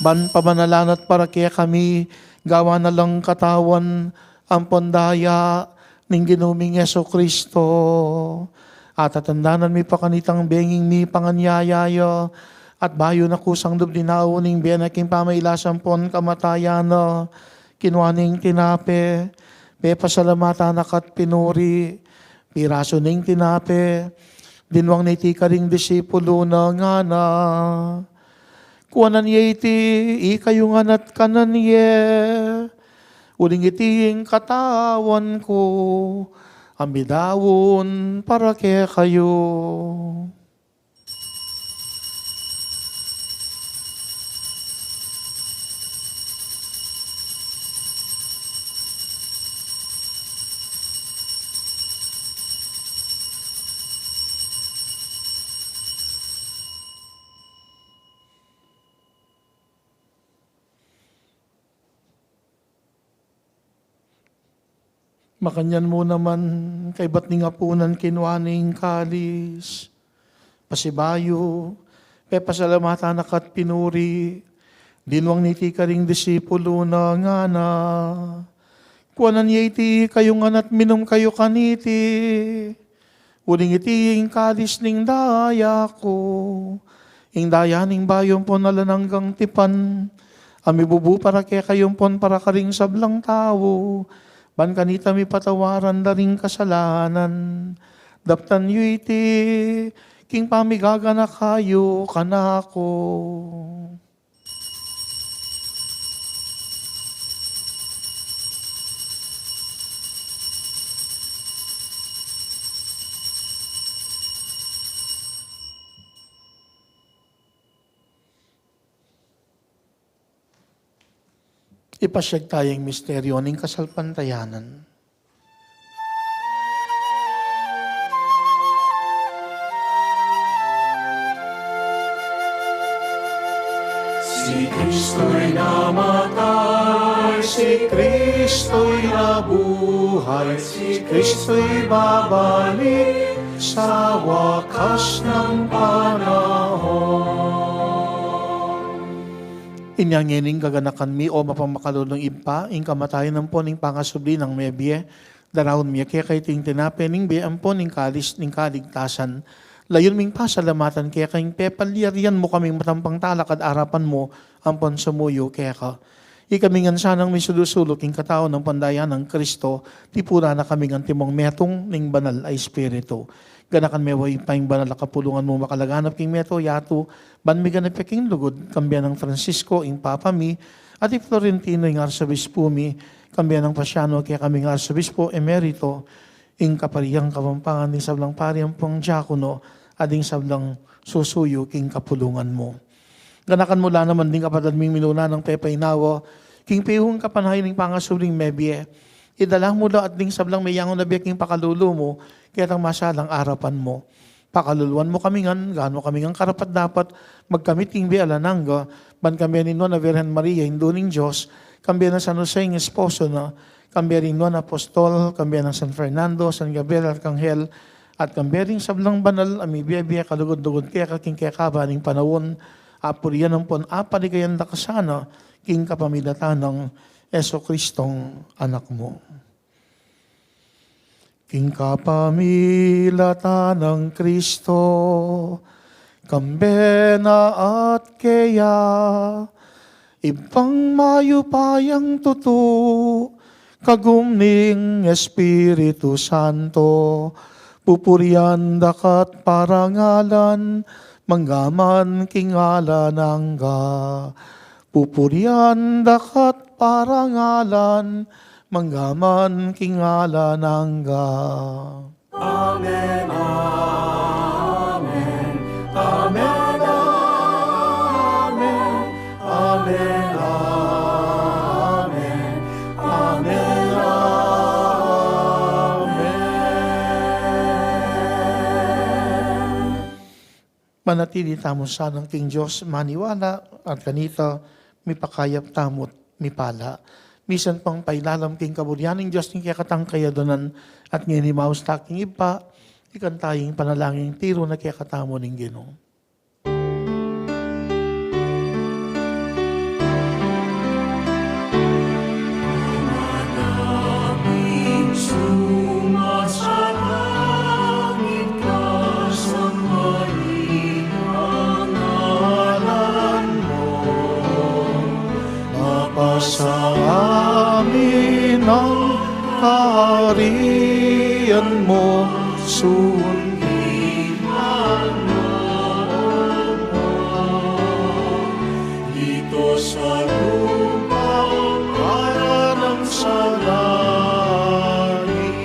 ban pabanalan at para kekami gawan na lang katawan ampon daya ning Ginu ming Jesucristo. At atandanan mi pa kanitang benging mipanganyaya ya, at bayu na kusang dubli na ning bie na king pamailasan ampon kamatayan na, kinua ne ing tinape, pepasalamatan na ka't pinuri, pirasu ne ing tinape, dinwang ne iti karing disipulu na, ngana: Kuanan ye iti ikayu ngan at kanan ye, uling iti ing katawan ku, a midaun para kekayu. Makanyan mu naman, kaybat ning apunan, kinua ne ing kalis, pasibayu, pepasalamatan na ka't pinuri, dinwang ne iti karing disipulu na, ngana: Kuanan ye iti ikayu ngan at minum kayu kaniti, uling iti ing kalis ning daya ku, ing daya ning bayu ampon alang anggang tipan, a mibubu para kekayu ampon para karing sablang tau, ban kanita mipatawaran da ring kasalanan. Daptan yu iti king pamigaganaka yu kanaku. Ipasiag taya ing misteryu ning kasalpantayanan. Si Kristo'y namatay, si Kristo'y nabuhay, si Kristo'y babalik sa wakas ng panahon. Inya ngeni, gaganakan mi, o mapamakalulung Ibpa, ing kamatayan ampon ing pangasubli nang mebie, daraun mi keka iting tinape ning bie ampon ing kalis ning kaligtasan. Layun ming pasalamatan keka ing pepalyarian mu kaming matampang talakad arapan mu ampon sumuyu keka. Ikami ngan sanang misulu-sulu king katawan ampon daya nang Kristo, tipunan na kami ngan antimong metung ning Banal a Espiritu. Ganakan me, o Ibpa, ing banal a kapulungan mu makalaganap king mabilug a yatu, ban miganap ya king lugud, kambe nang Francisco, ing Papa mi, at i Florentino, ing Arsobispo mi, kambe nang Pasiano, kekaming Arsobispo Emerito, ing Kaparian Kapampangan, ding sablang pari ampong diakono, at ding sablang susuyu king kapulungan mu. Ganakan mu la naman ding kapatad ming minuna nang pepainawa king pihung kapanayan ning pangasubling mebie. Idala mu la at ding sablang meyangu na bie king pakalulu mu, ketang masalang arapan mu. Pakaluluan mu kami ngan, gawaan mu kami ngan karapat-dapat magkamit king bie alang angga, ban kambe ning Nuan a Virgen Maria, Indu ning Dios, kambe nang San Jose, ing esposo na, kambe ning Nuan a Apostol, kambe nang San Fernando, San Gabriel Arkanghel, at kambe ning sablang banal a mibie-bie kalugud-lugud keka king kekaban ning panaun, apurian ampon apaligayan da ka sana king kapamilatan nang Jesucristong Anak mu. King kapamilatan nang Kristo, kambe na at keya, Ibpang mayupayang tutu, kagum ning Espiritu Santo, pupurian da ka't parangalan, manggaman king alang angga. Pupurian da ka't parangalan, manggaman king alang angga. Amen, amen, amen, amen, amen, amen, amen, amen. Manatili tamu sanang king Dios maniwala, at kanita mipakayap tamu't mipala. Misan pang pailalam king kaburian ning Dios ning kekatang kayadunan, at ngeni maus ta king Ibpa, ikanta ing panalangin tiru na kekatamu ning Ginu. Ama naming sumasalangit ka, sambahin ang ngalan mo, mapasa amin ang kaharian mo, sundin ang loob mo dito sa lupa para nang sa langit.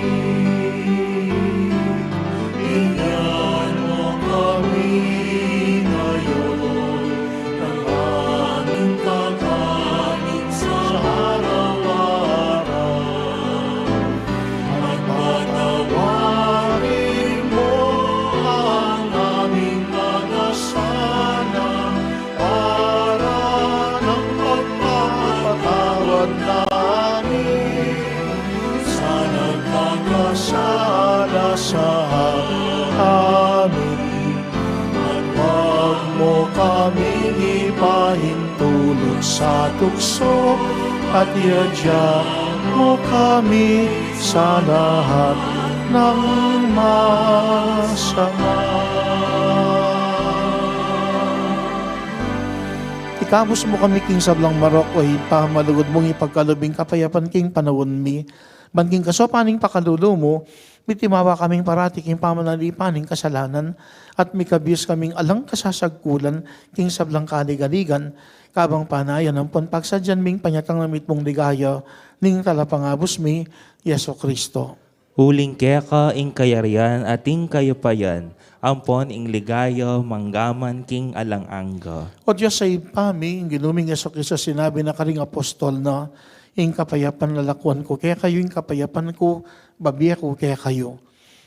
Bigyan mo kami ngayon ng aming kakanin sa araw-araw. At patawarin mo ang aming mga sala para ng pagpapatawad namin sa nagkakasala sa amin. At huwag mo kaming ipahintulot sa tukso, at iadya mo kami sa lahat ng masama. Ikabus mu kami king sablang marok, o Ibpa, malugud mung ipagkalub ing kapayapan king panaun mi. Ban king kasaupan ning pakalulu mu, mitimawa kaming parati king pamanalipan ning kasalanan, at mikabius kaming alang kasasagkulan king sablang kaligaligan, kabang panayan ampon pagsadyan ming panyatang na mitmung ligaya ning Talapangabus mi, Jesucristo. Uling keka ing kayarian at ing kayupayan, ampon ing ligaya manggaman king alang angga. O Dios a Ibpa mi, ing Ginu ming Jesucristo sinabi na karing apostol na, ing kapayapan lalakuan ku kekayu, ing kapayapan ku babie ku kekayu.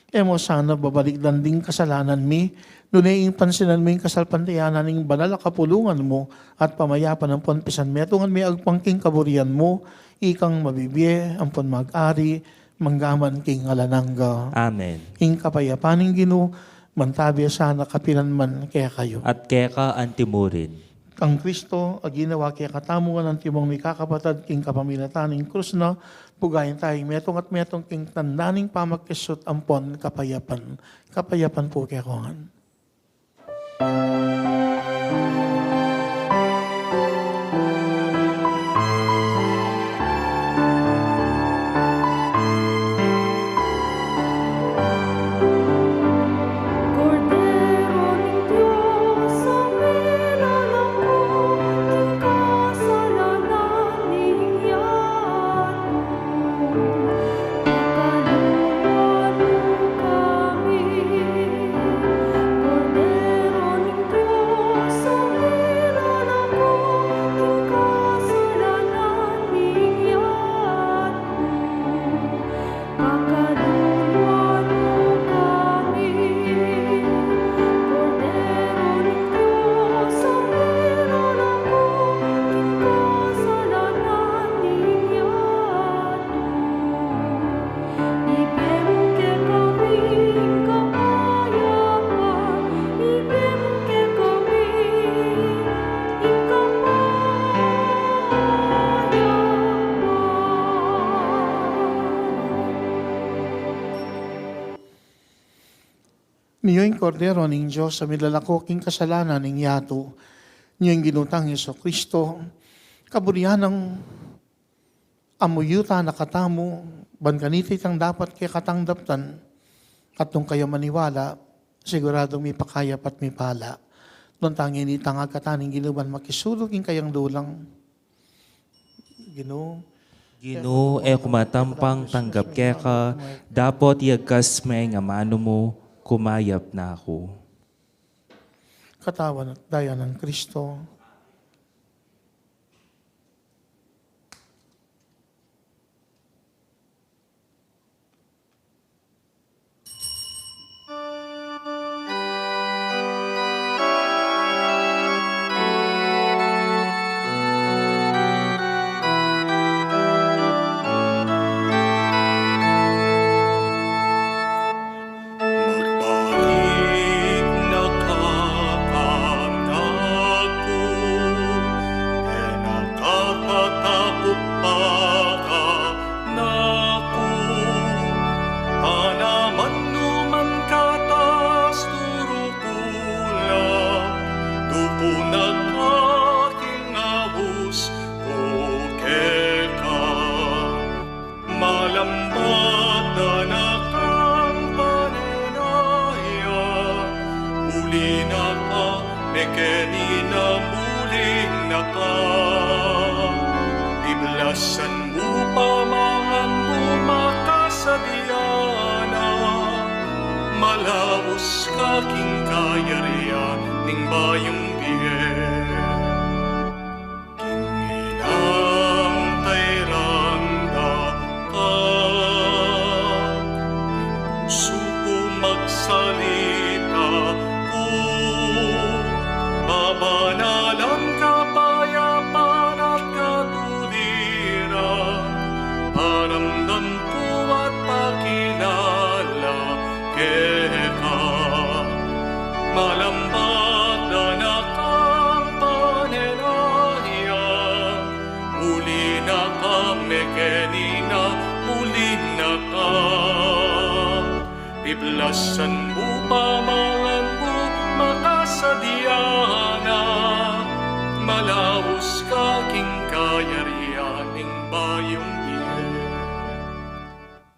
E mu sana babalikdan ding kasalanan mi, nune ing pansinan mu ing kasalpantayanan ning banal a kapulungan mu, at pamayapan ampon pisanmetungan mi agpang king kaburian mu, ikang mabibie ampon mag-ari manggaman king alang angga. Amen. Ing kapayapan ning Ginu mantabi sana kapilan man kekayu. At keka antimurin. Kang Kristo a ginawa kekatamu ngan antimong mikakapatad king kapamilatan ning krus na, bugayan taya ing metung at metung king tanda ning pamakisut ampon kapayapan. Kapayapan pu kekongan. Nyo ing Kordero ning Dios a milalako king kasalanan ning yatu. Nyo ing Ginu tang Jesucristo, kaburian nang amuyutan na katamu, ban kanita itang dapat kekatang daptan, at nung kayang maniwala, siguradung mipakayap at mipala. Nung tangin itang agkatan ning Ginu ban makisulug ing kayang dulang. Ginu, Ginu, e ku matampang tanggap keka, dapot iyagkas me ing amanu mu, kumayap na ku. Katawan at daya nang Kristo. Magbalik na ka kanaku, e na ka tatakup pa kanaku, tanaman nu man katas turu ku la, duku na ka king aus ku keka. Malambat da na kang panenaya, muli na ka, mekeni na muli na ka. Piblasan mu pa mangan mu makasadya na, malaus ka king kayarian ning bayung bie. King inang tairan da ka, king pusu ku magsalita ku, babanalan, kapayapan at katuliran, paramdam ku at pakilala keka. Malambat da na kang panenaya, muli na ka, mekeni na muli na ka. Piblasan mu pa mangan mu makasadya na, malaus ka king kayarian ning bayung bie.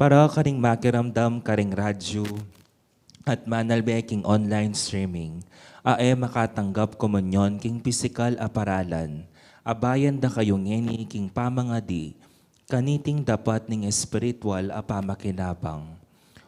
Para karing makiramdam karing radyu at manalbe king online streaming, a e makatanggap komunyon king pisikal a paralan, abayan da kayu ngeni king pamangadi kaniting dapat ning espiritual a pamakinabang.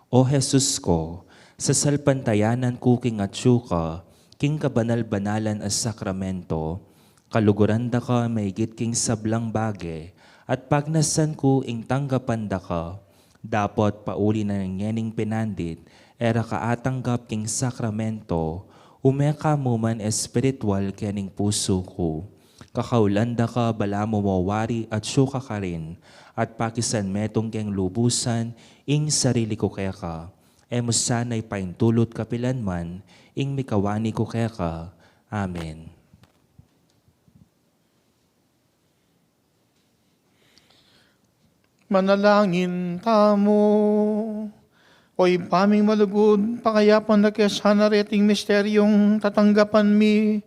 O Jesus ko, sasalpantayanan ku king atyu ka king kabanal-banalan a sakramento, kaluguran da ka maigit king sablang bage, at pagnasan ku ing tanggapan da ka, dapot pauli na ning ngening pinandit, e ra ka atanggap king sakramento, ume ka mu man espiritual kening pusu ku. Kakaulan da ka balamu mo wari atyu ka karin, at pakisan metung keng lubusan ing sarili ku keka. E mu sana ipaintulut kapilan man ing mikawani ku keka. Amen. Manalangin tamu. O Ibpa ming malugud, pakayapan da ke sana reting misteryung tatanggapan mi.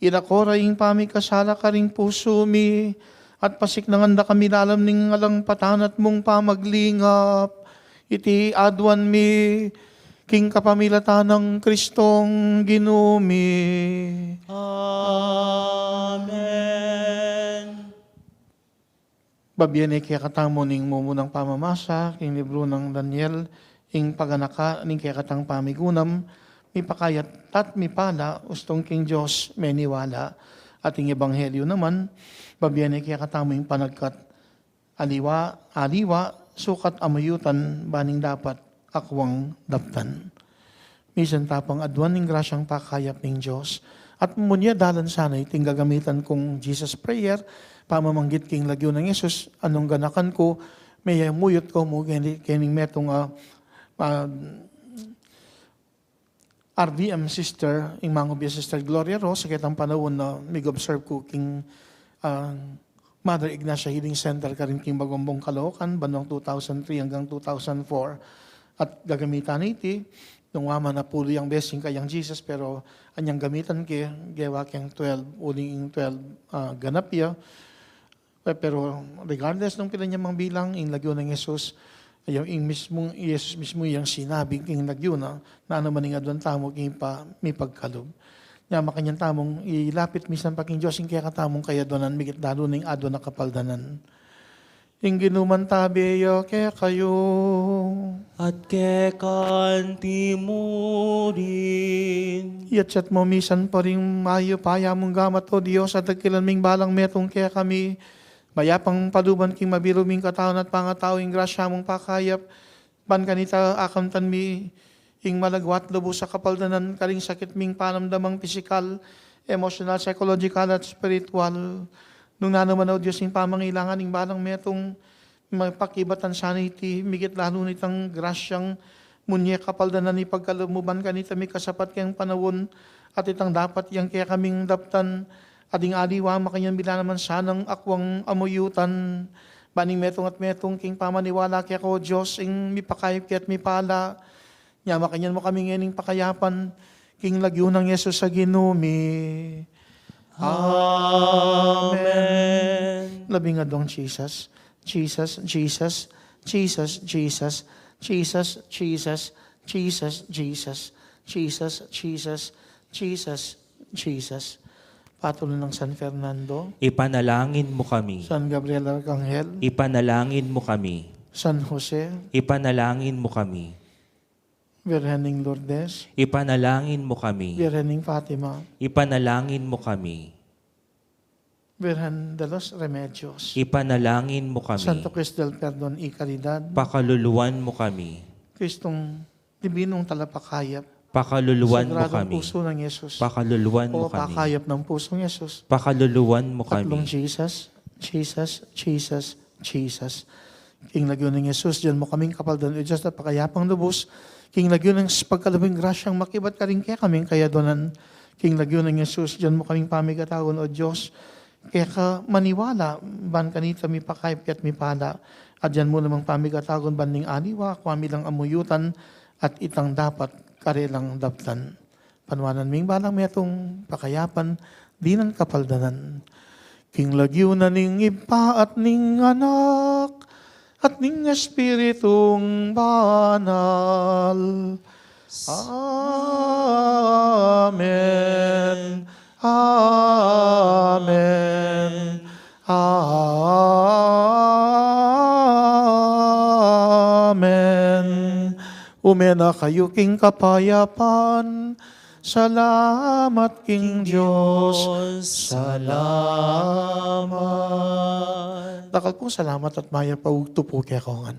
Inako ra ing pamikasala karing pusu mi, at pasiknangan da kami lalam ning alang patanat mung pamaglingap. Iti aduan mi king kapamilatan nang Kristong Ginu mi. Amen. Babie ne kekatamu ning mumunang pamamasa king libru nang Daniel, ing paganaka ning kekatang pamigunam, mipakayap at mipala, ustung king Dios meniwala, at ing ebanghelyu naman, babie ne kekatamu ing panagkat aliwa, aliwa, sukat amuyutan, ban ing dapat akwang daptan. Misan ta pang aduan ning grasyang pakayap ning Dios. At munya dalan sana iting gagamitan kung Jesus Prayer, pamamanggit king lagyu nang Jesus, anong ganakan ku, meyamuyut ku mu, keni-, kening metung, ah, ah, R V M sister, ing mangubie Sister Gloria Rose, ketang panaun na mig-observe ku king, ah, Mother Ignacia Healing Center karin king Bagombong, Caloocan, bandang two thousand three hanggang two thousand four. At gagamitan iti, Nung wa man apulu yang beses ing kayang Jesus, pero anyang gamitan ke, gewa keng twelve, uling ing twelve, ah, ganap ya. Pe-, pero regardless nung pila nya mang bilang, ing lagyu nang Jesus, ing mismung, Jesus mismu yang sinabi king lagyu na, nanu man ing aduan tamu king pa-, mipagkalub. Nya makanyan tamung ilapit misan pa king Dios ing kekatamung kayaduanan, migit lalu na ing aduan a kapaldanan. Ing Ginu mantabe ya kekayu. At keka mu rin. Iyatsat mu misan pa ring mayupaya mung gamat, O Dios, at agkilan ming balang metung kekami, mayapang paluban king mabilug ming katawan at pangatau ing grasya mung pakayap, ban kanita akamtan mi ing malagwa at lubus a kapaldanan karing sakit ming panamdamang pisikal, emosyonal, psychological, at spiritual. Nung nanu man, O Dios, ing pamangailangan ning balang metung, mapakibatan sana iti, migit lalu na itang grasyang munye kapaldanan ipagkalub mu ban kanita mikasapat keng panaun, at itang dapat yang kekaming daptan, at ing aliwa makanyan mila naman sanang akwang amuyutan. Ban ing metung at metung king pamaniwala keka, O Dios, ing mipakayap ke at mipala. Nya makanyan mu kami ngening pakayapan, king lagyu nang Jesus a Ginu mi. Amen. Amen. Labing adwang Jesus. Jesus, Jesus, Jesus, Jesus, Jesus, Jesus, Jesus, Jesus, Jesus, Jesus, Jesus, Jesus. Patulu nang San Fernando. Ipanalangin mu kami. San Gabriel Arkanghel. Ipanalangin mu kami. San Jose. Ipanalangin mu kami. Birhen ning Lourdes. Ipanalangin mu kami. Birhen ning Fatima. Ipanalangin mu kami. Birhen de los Remedios. Ipanalangin mu kami. Santo Cristo del Perdon y Caridad. Pakaluluan mu kami. Kristong Dibinong Talapakayap. Pakaluluan mu Sagradong kami. Puso ng Jesus. Pakaluluan mu O kami. Pakayap ng pusong Jesus. Pakaluluan mu kami. Tatlong Jesus, Jesus, Jesus, Jesus. King lagyu nang Jesus, dian mu kaming kapaldanan, O Dios, at pakayapang lubus. King lagyu nang pagkalub ing grasyang makibat karing kekaming kayaduanan. King lagyu nang Jesus, dian mu kaming pamigatagun, O Dios, keka maniwala, ban kanita mipakayap at mipala. At dian mu namang pamigatagun ban ning aliwa, akwa mi lang amuyutan, at itang dapat karelang daptan. Panuanan ming balang metung pakayapan, dinan kapaldanan. King lagyu na ning Ibpa at ning Anak, at ning Espiritung Banal. Amen. Amen. Amen. Ume na kayu king kapayapan. Salamat king Dios. Salamat. Dakal pung salamat at mayap a ugtu pu kekongan.